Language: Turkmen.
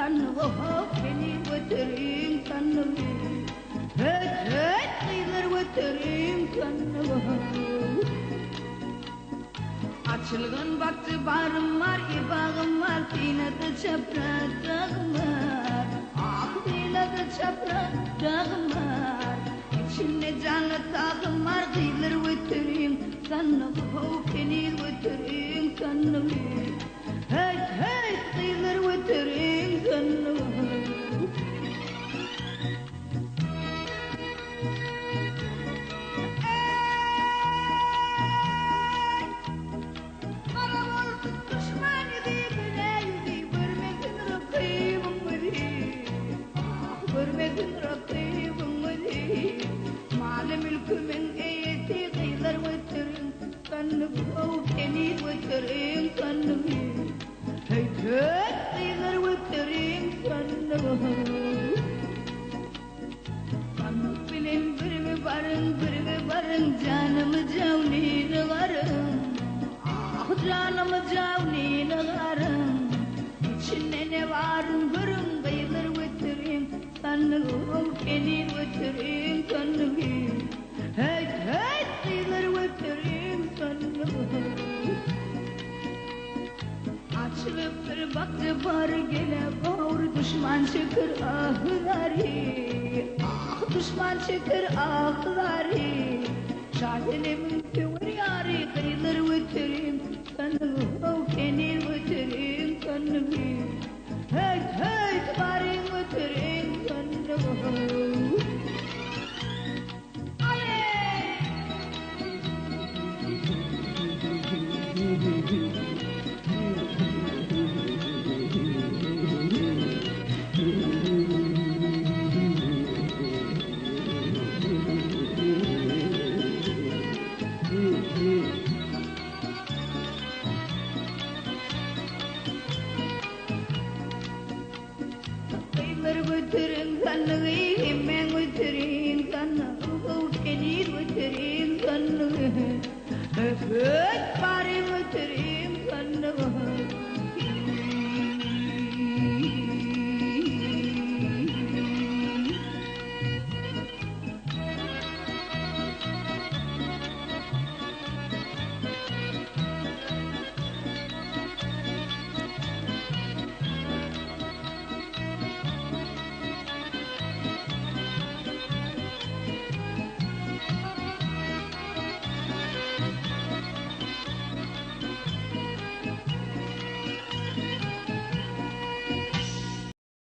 sandygy Keniz göteriň sandygy Höýt höýt gyzlar göteriň sandygy Açylgan bakja barym bar Ibagym bar Synada çapraz dagym bar Ah synada çapraz dagym bar Içinde janly tagym bar Gyzlar göteriň sandygy How keniz göteriň sandygy Heýt heýt gyzlar göteriň sandygy. Gara bolsun duşman ýüzi, bela ýüzi, görmesin rakybyň gözi. Ah, görmesin rakybyň gözi. Maly-mülkümiň eýesi, gyzlar göteriň sandygy, how, keniz göteriň sandygy. Heý-heý, gyzlar göteriň sandygy. Sandyk bilen birge baryň, birge baryň, janymy jawnyny garyň. Ah, janymy jawnyny garyň. Içinde ne baryn görüň, gyzlar göteriň sandygy, keniz göteriň sandygy. Heýt, heýt, gyzlar göteriň sandygy. Açylyp bir bakja bar gele gowur duşman çeker ahy-zary Ah duşman çeker ahy-zary Şasenemiň söwer ýary gyzlar göterim sandygy how keniz göterim sandygy Heýt heýt baryň göterim sandygy how. Gyzlar göteriň sandygy, hemmäň göteriň sandygy, how keniz göteriň sandygy, höt baryň göteriň sandygy.